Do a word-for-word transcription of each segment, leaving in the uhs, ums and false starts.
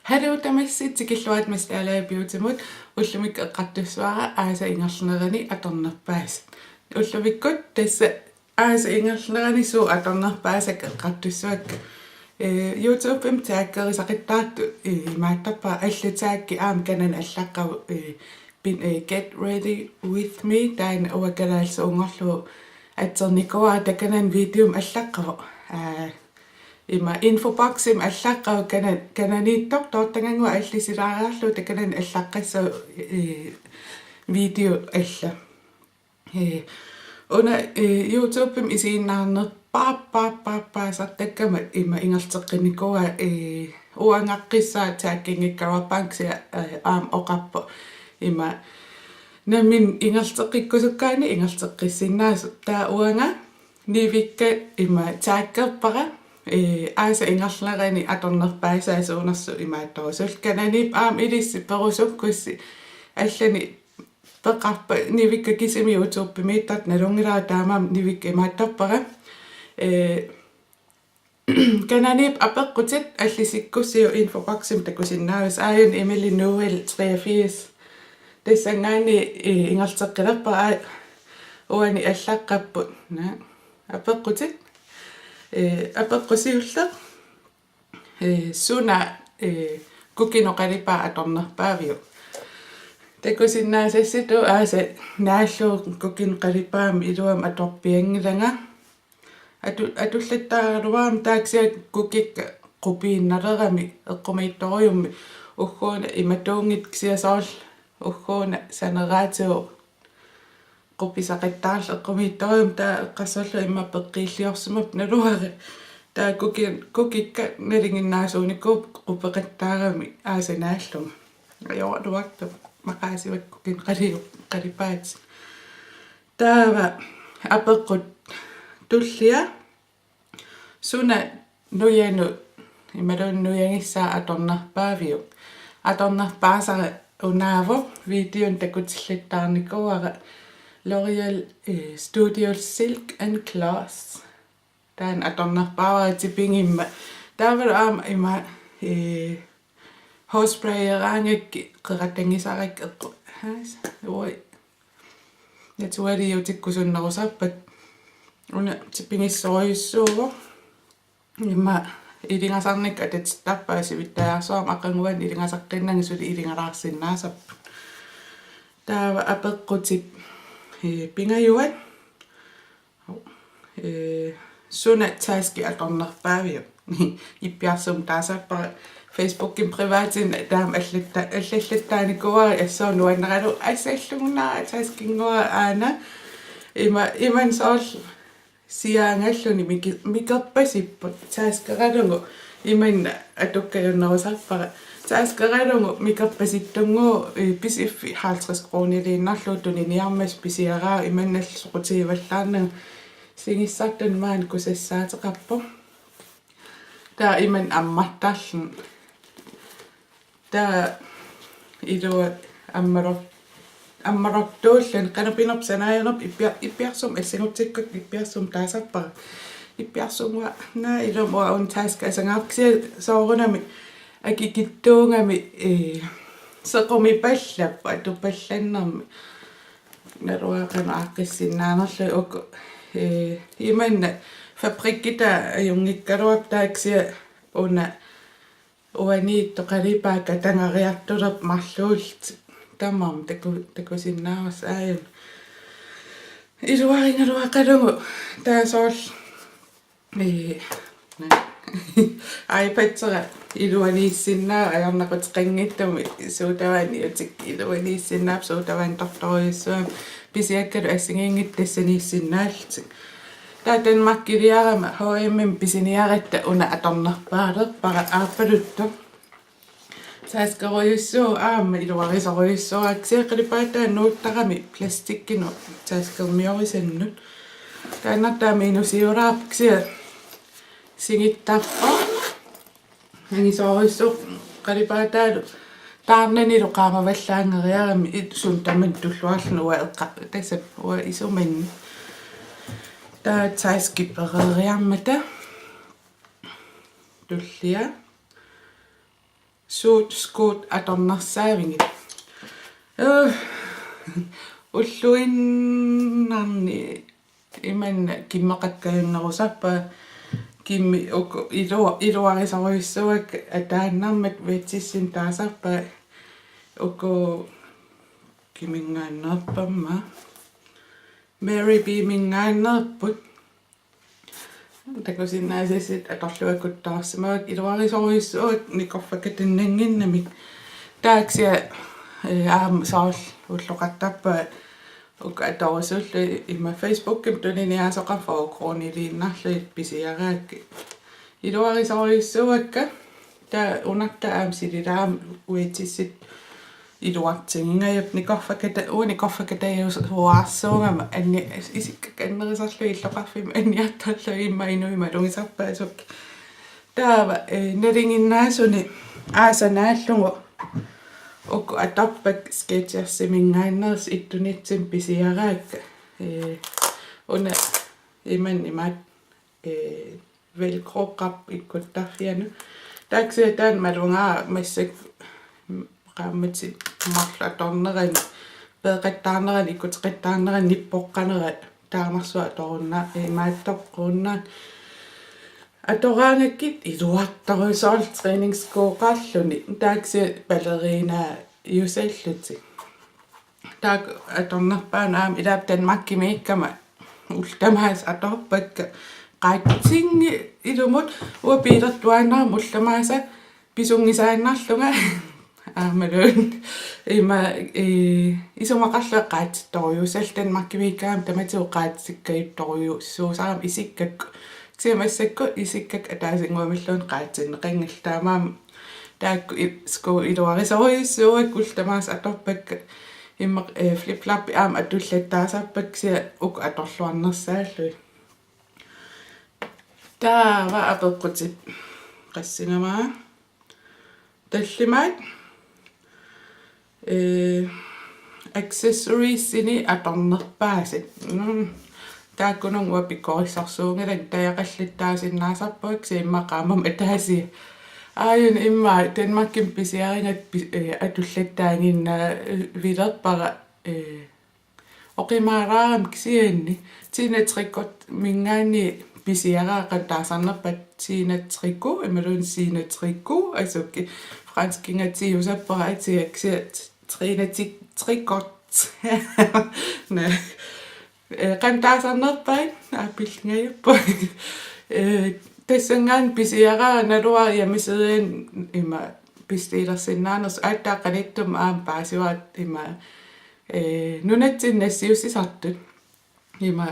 Haluu tamassi, tikilluarit Miss Dalager Beautymut. Ullumikkut eqqartussavara aasap ingerlanerani atornerpaasat. Ullumikkut tassa aasap ingerlanerani suut atornerpaasakka eqqartussavakka. Eh, YouTubemi taggerisaqattaartut, eh, imaattarpara, allat taggit aamma kanani allaqqavoq, eh, pin-, eh, Get Ready With Me, taanna uanga kalaallisuunngorlugu atsernikuuara, takanani videomi allaqqavoq. Aa, ima infoboximi allaqqavoq kana-, kananiittoq toortagannguaq allisilaariarlugu, takanani allaqqassaaq, eh, video alla. Eh, una, eh, YouTubemi isiginnaarnerpaasartakkama ima ingerlateqqinnikuuara, eh, uangaqqissaaq tagginngikkaluarpara, kisianni, eh, aamma oqarpoq ima nammineq ingerlateqqikkusukkaanni ingerlateqqissinnaasut. Taava uanga Nivikka ima taggerpara, eh, aasap ingerlanerani atornerpaasaa suunersut imaattorusullu. Kananiippoq aamma ilissi perusukkussi, allanik peqarpat Nivikka kisimi YouTubemiittartoq nalunngilara, taamaammat Nivikka imaattarpara. Eh, kananiippoq apeqqutit allisikkussiuk infoboximi takusinnaavusi, aajuna Emily Noel treogfirs. Tassanngaanniit, eh, ingerlateqqilerpara, aa, uani allaqqapput. Naa, apeqqutit. Eh, apeqqut siulleq. Eh, suna, eh, kukinut qalipaat atornerpaaviuk? Takusinnaasassitut aasaq naallugu kukinut qalipaamik iluamik atorpianngilanga. Atu-, atullattaaraluarami, taava kisianni kukikka qupiinnaleramik eqqumiitsorujummik, ugguuna imatuunngitsoq, kisianni soorlu ugguuna saneraatigut qupisaqattaarluni eqqumiitsorujummik, taava eqqarsarlunga immaqa peqqiilliorsimapput naluara. Taava kuki-, kukikka nalinginnaasuunikuupput qupeqattaaramik aasaq naallugu. Ajoraluartoq maqaasivakka kukinut qaliu-, qalipaatit. Taava apeqqut tullia. Suna nujanut imaluunniit nujagissaat atornerpaaviuk? Atornerpaasara unaavoq, videoni takutillattaarnikuuara, L'Oréal, eh, Studio Silk and Gloss. Taanna atornerpaavara tipigimmat. Taavalu aamma ima, eh, hårsprayeraangakkit qeqatagisarakkit eqqu-, haas, ui. Naturaliutikkusunnerusarpakka. Una tipigissorujussuuvoq. Immaqa ilingasarnikkut atatittarpaa, sivittariarsuarmik aqaguani ilingasaqqinnagit suli ilingalaarsinnaasarput. Taava apeqqutip, eh, pingajuat. Eh, suna taski atornerpaaviuk? Ippiarsumik taasarpara. Facebookimi privatini taama allatta-, allallattaarnikuuara, assut nuannaralugu, assallugu una taskinnguara aana. Ima, imannak soorlu siaangalluni miki-, mikerpasipput, taskeralugu imannak atukkajunnerusarpara. Taskeralugu mikerpasittunnguuvoq, eh, Pisiffik halvtreds kroniliinnarlugu tuniniarmat pisiaraara, imannallu soqutigivallaarnagu. Sigissartuni maani kusassaateqarpoq. Taava imannak ammartarluni. Taava ilua ammaror-, ammarortuulluni, qanoq pinerpoq, sanaajunerpoq, ippia-, ippiarsumik assagutsikka ippiarsumik taasarpara. Ippiarsunnguaq, naa, ilumut uanga una taski asagaavoq, kisianni soorunami akikitsuugami, eh, sequmipallapput atupallannermi. Naluara qanoq aaqqissinnaanerlugit uku, eh, imannak fabrikkitaa ajunngikkaluarpoq, taava kisianni una uaniittoq qalipaakka atagariartulerpoq marluullutik. Tamarmik taku-, takusinnaavarsi aajuna. Iluarigaluaqalugu taava soorlu, eh, iPadera iluaniissinnaavoq, ajornaquteqanngitsumik sodavandit utikka iluaniissinnaavoq, sodavandtortorujussuarmik, pisiakkalu assigiinngitsut tassaniissinnaallutik. Taava Danmarkiliarama H M-imi pisiniaratta una atornerpaalerpara aappaluttoq. Taskerujussuuvoq aamma iluarisorujussuuara, kisianni qalipaataa nuuttarami plastikkinut taskermiorisannut. Taanna taama inuusiulaarpoq, kisianni sigittarpoq. Angisoorujussuuvoq qalipaataalu taarnanilu qaamavallaanngeriarami, it-, suna tamanna tulluarluni uanga eqqa-, tassa uanga isumanni. Taava taski pereeriarmata tullia. suut skuut atornersaavigit. Øh, ulluinnarni imanna kimmeqakkajunnerusarpara, kimmi uku ilu-, iluarisorujussuuakka, ataannarmata Wedgesinik taasarpara, uku kiminngaanneerput aamma, Mary B-minngaanneerput. Takusinnaasassat atorluakuttoorsimavakka, iluarisorujussuuakka nikorfakatannannginnamik. Taava kisianni, eh, aamma soorlu ulloqartarpunga uku atorusullugit, ima Facebookimi tuniniaasoqarfik fyrreniinnarlugit pisiaraakkit. Iluarisorujussuuakka. Taava unarta aamma sililaarami Wedgesit iluartigingajapput, nikorfakata-, uanga nikorfakatajuarsuugama anni-, isikkakka annerisarlugit illoqarfimmi anniartarlugit, immaqa inuit malugisarpaat sukkut. Taava, eh, nalinginnaasuni aasaq naallugu uku atorpakka Skechers-iminngaanneersut, ittunik tsinnik pisiaraakka. Eh, una imannak imaattoq, eh, velcroqarpoq ikkuttarfianut. Taava kisianni taanna malugaara massakkut qaammatit marluk atornerani, peeqattaarnerani, ikkuteqattaarnerani nippoqqanera taamarsuaq atorunna-, imaattoqquunna. Atoraangakkit iluartorujussuuvoq, soorlu træningsskooqarluni. Taava kisianni ballerinajusallutik. Taakku atornerpaannut aamma, ilaa, Danmarkimiikkama ullut tamaasa atorpakka, qaatsinngilumut. Uanga biilertuaannarama ullut tamaasa pisunngisaannarlunga. Aammaluunniit ima, eh, isumaqarlunga qaatsittorujussuusarlunga, Danmarkimiikkama tamatigut qaatsikkajuttorujussuusarama isikkakkut. Kisianni massakkut isikkakka ataasinnguamilluunniit qaatsinneqanngillat, taamaammat taakku i-, skuut iluarisorujussuuakka, ullut tamaasa atorpakka. Immaqa, eh, flip-flopit aamma atullattaasarpakka kisianni uku atorluarnersaallugit. Taava apeqqutit qassinnga aamma. Tallimaat, eh, accessoriesinik atornerpaasat. Mm. Taakkununnga uanga pikkorissorsuunngilanga, tajaqallattaasinnaasarpunga kisianni immaqa qaammammut ataasiarlunga. Aajuna immaqa Danmarkimi pisiarigakkit pi-, eh, atullattaaginnaavilerpara, eh, oqimaalaarama kisianni. Tina Tricot-minngaanniit pisiaraara, qanoq taasarnerpaat, Tina Tricot, imaluunniit Sina Tricot, asuki franskingatiusappara atia, kisianni Trina Ti-, Tricot. Naa. Eh, qanoq taasarnerpaat, aa, pillingajappoq. Eh, tassanngaanniit pisiaraara, naluara hjemmesidiani ima bestillersinnaanersoq, aatsaat qanittumi aamma paasivara ima, eh, nunatsinni nassiussisartut. Ima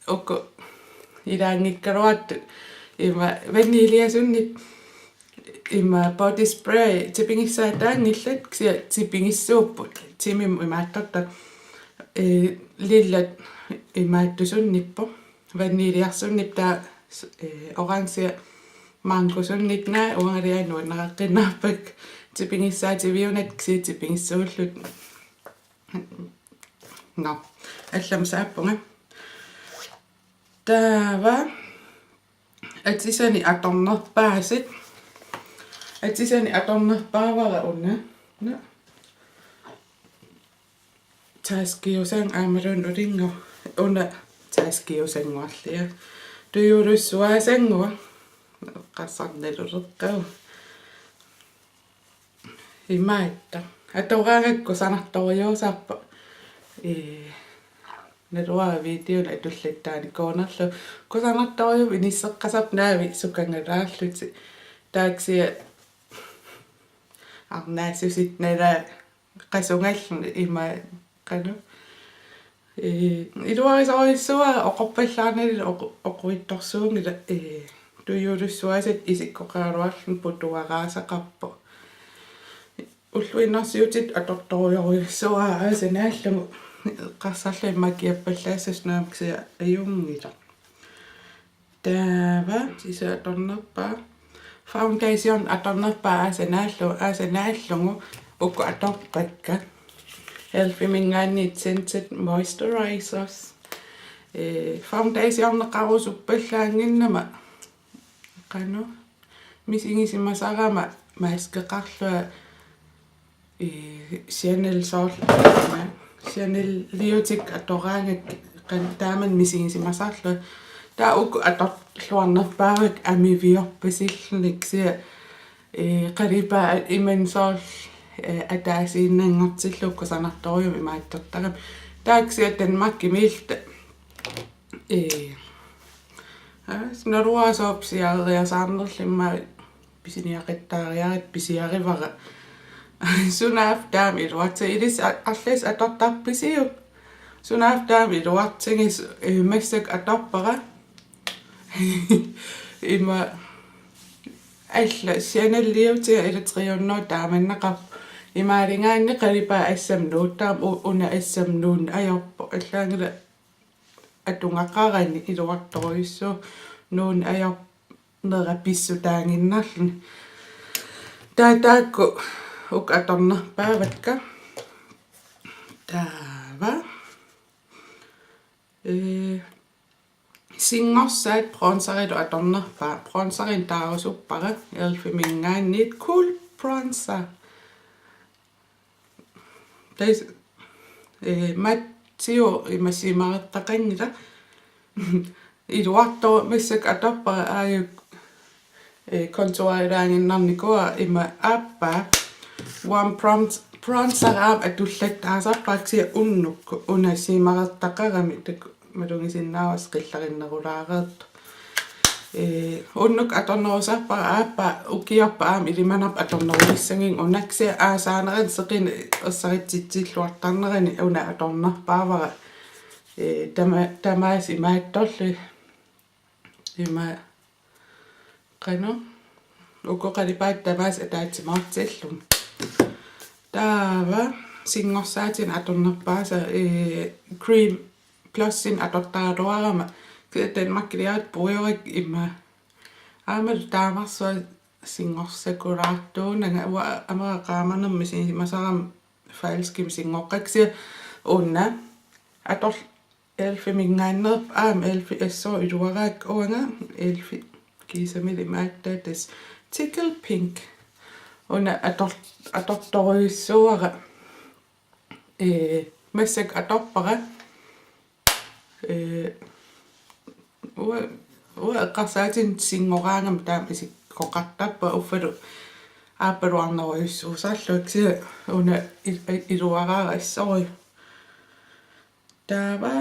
uku ilaanngikkaluartut, ima vaniljesunnit, ima body spray, tipigissaataanngillat, kisianni tipigissuupput, timimut imaattortaq, eh, lillat imaattusunnipput, vaniljersunnit taava, eh, orange mangosunnit, naa uangalu aamma nuannariinnarpakka, tipigissaativiunatik kisianni tipigissuullutik. Nå, allamik saappunga. Taava atisanik atornerpaasat. Atisanik atornerpaavara una. Nå. Taskiusannguaq aammaluunniit ulinngua. Una taskiusannguarlia. Tujuulussuaasannguaq. Qassarnaluleqqagu. Imaattoq. Atoraangakku kusanartorujussuusarpoq. Ee, naluara videonik atullattaanikuunerlugu. Kusanartorujuuvoq, inisseqqasarput naavik sukangalaarlutik. Taava kisianni arnaassusinnaallutik qasungalluni ima qanoq. Ee, iluarisorujussuuara, oqorpallaarnani oqu-, oqorittorsuunngilaq, ee, tujuulussuaasat isikkoqaraluarluni putuaraasaqarpoq. Ulluinnarsiutitut atortorujorujussuuara aasaq naallugu, eqqarsarlunga immaqa kiappallaassasoq, naamik, kisianni ajunngilaq. Taava, kisianni atornerpaaq. Foundation atornerpaaq aasaq naallu-, aasaq naallugu uku atorpakka. Elf-iminngaanniit tinted moisturizers. Ee, foundationeqarusuppallaannginnama qanoq misigisimasarama maskeqarlunga, ee, Chanel soorlu, Chaneliutik atoraangakkit qan-, taamani misigisimasarlunga. Taava uku atorluarnerpaavakka amiviorpasillutik kisianni, ee, qalipaat imannak soorlu, ee, ataasiinnanngortillugu kusanartorujummik imaattortaramik. Taava kisianni Danmarkimiilluta, ee, aa, naluara sooq pisiariasaarnerlunga immaqa pisiniaqattaariarluta pisiarivara. Sunaaffa taama iluartigisoq ilissi a-, arlaannik atortarpisiuk? Sunaaffa taama iluartigisoq, ee, massakkut atorpara. Ima alla Chaneliutiga ila tre hundrede taamannaqarpoq. Imaaligaanni qalipaat assammik nuuttarami u-, una assammik nuunneq ajorpoq. Allaanngilaq atugaqarani iluartorujussuuvoq nuunneq ajornera pissutaaginnarluni. Taava taakku uku atornerpaavakka. Taava, ee, singorsaat bronzerilu atornerpaat. Bronzerinik taarusuppara elfiminngaanniit Cool Bronzer. Tassa, ee, mattiuvoq ima shimmerertaqanngilaq. Iluartoq massakkut atorpara aajuku, ee, contourilaaginnarnikuuara ima aappaa. Warm bronz-, bronzer aamma atullattaasarpara kisianni unnukkut una shimmerertaqarami taku malugisinnaavasi qillarinnerulaareertoq. Ee, unnukkut atornerusarpara aappaa ukiorput aamma ilimanarpoq atornerussagiga una kisianni aasaanerani seqineq ersaritsitsilluartarnerani una atornerpaavara. Ee, tama-, tamaasa imaattorlugit. Ima qanoq. Uku qalipaat tamaasa ataatsimoortillugit. Taava singorsaatinik atornerpaasara, ee, cream blushinik atortaraluarama. Kisianni Danmarkiliarluta puigorakku ima. Aammalu taamarsuaq singorsakulaartuunanga uanga amera qaamanermik misigisimasarama falskimik singoqqakka kisianni una ator-, elfiminngaanneerpoq aamma elfi assut iluaraakka uanga elfi kiisami imaattoq tassa Tickle Pink. Una ator-, atortorujussuuara, ee, massakkut atorpara. Ee, uanga, uanga eqqarsaatinik singoraangama taama isikkoqartarpunga uffalu aappaluarnerujussuusarlunga kisianni una il-, iluaraara assorujuk. Taava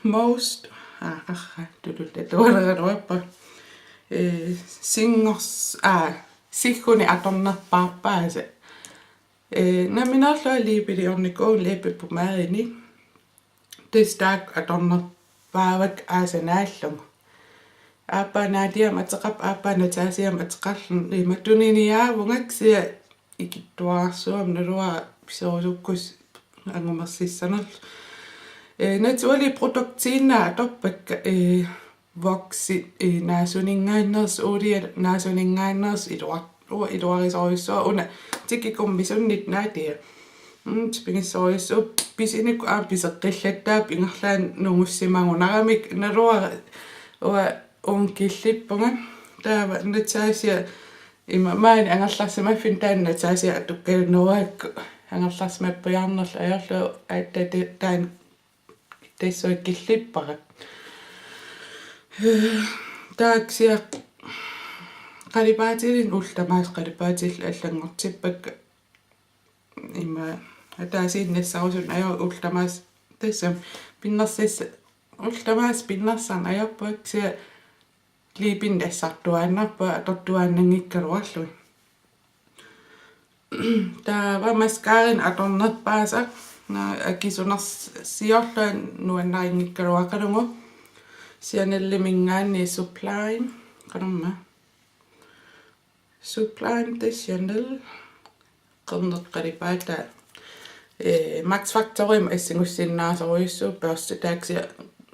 Most, aa, arra, tuluttut atualeraluarpara. Ee, singors-, aa, siggunik atornerpaarpaasa. Ee, nammineerlunga læbeliornikuuvunga læbepomadeni. Tassa taakku atornerpaavakka aasaq naallugu. Aappaa Nadiamik ateqarpoq, aappaa Natasiamik ateqarluni. Ima tuniniaavunga kisianni ikittuararsuarmik naluara piserusukkussi angumersissanerlugu. Ee, naturlige produktiinnaat atorpakka, ee, Voxi, ee, naasuninngaanneersoq, uulia naasuninngaanneersoq iluar-, uanga iluarisorujussuara una tikikkummisunnittoq Nadia. Mm, tipigissorujussuuvoq pisinikkut aamma piseqqillattaarpoq ingerlaannaq nungussimagunaramik naluara uanga uunga killippunga. Taava Natasia ima maani angerlarsimaffinni taanna Natasia atukkajunnguakku angerlarsimappiarnerlu ajorlugu aatsaat taanna tassunga killippara. Taava kisianni qalipaatilinnut ullut tamaasa qalipaatillit allanngortippakka ima ataasiinnassarusunneq ajorpara ullut tamaasa tassami pinnersas-, ullut tamaasa pinnersarneq ajorpunga kisianni liipinnut assartuaannarpunga atortuaannanngikkaluarlugit. Taava mascaranik atornerpaasara, akisunersiorlunga nuannarinngikkaluaqalugu. Chaneliminngaanniit Sublime, qanormaa. Sublime de Chanel. Qerneq qalipaataa. Ee, Max Factorimut assigussinnaasorujussuuvoq børste taaksia.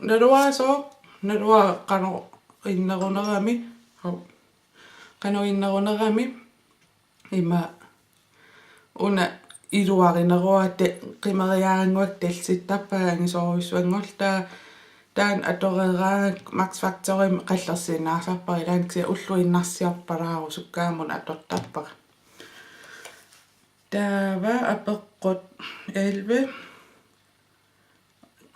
Naluara sooq, naluara qanoq innerunerami. Hov. Qanoq innerunerami. Ima una iluarineruara te-, qimeriaannguaq talsittarpara angisoorujussuanngorluta. Taanna atoreeraangakku Max Factorimi qallersiinnaasarpara ilaanni kisianni ulluinnarsiorpalaarusukkaangamik una atortarpara. Taava apeqqut elleve.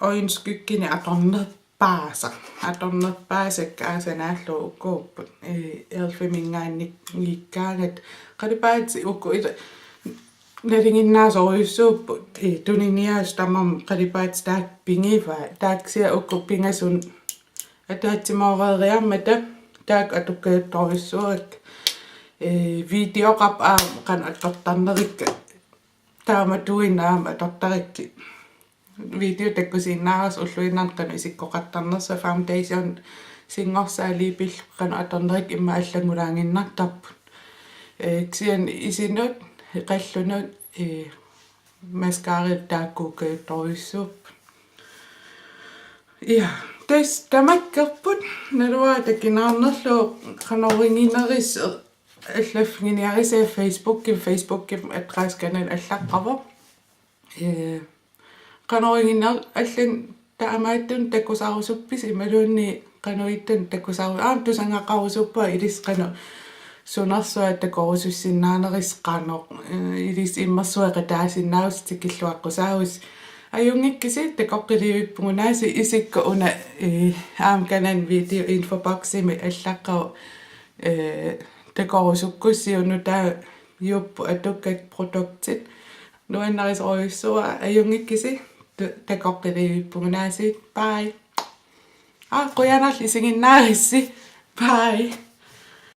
Øjenskyggenik atornerpaasaq. Atornerpaasakka aamma sanaallugu ukuupput. Ee, elleve-minngaanniikkaangat qalipaatit uku ila nalinginnaasorujussuupput. Ee, tuniniaasut tamarmik qalipaatit taakku pigivaat. Taakku kisianni uku pingasut ataatsimooreeriarmata taakku atukkajuttorujussuuakka. Ee, videoqarpoq aamma qanoq atortarnerikka. Taamatuinnaq aamma atortarakkit. Video takusinnaavarsi ulluinnarni qanoq isikkoqartarnersunga, foundation singorsaalipillu qanoq atornerikkit immaqa allanngulaaginnartarput. Ee, kisianni isinut, qallunut, ee, mascaralu taakku ukkajuttorujussuupput. Ja, tassa tamakkerput, naluara takinaarnerlugu qanoq iliginerisi allaffiginiarisi Facebookimi, Facebookimi adressi kanani allaqqavoq. Ee, qanoq ilinginerit allat taamaattunik takusarusuppisi imaluunniit qanoq ittunik takusaru-, aamma tusagaqarusuppara ilissi qanoq sunersuaq takorusussinnaanerisi qanoq, ee, ilissi immersueqataasinnaavusi tikilluaqqusaavusi. Ajunngikkisi takoqqiliivippugunaasiit isikka una, ee, aamma kanani video infoboksimi allaqqavoq, ee, takorusukkussi uku taava juupput atukkakka produktit. Nuannarisorujussuuara, ajunngikkisi tu-, takoqqiliivippugunaasiit. Bye. Aa, qujanarlu isiginnaarissi. Bye.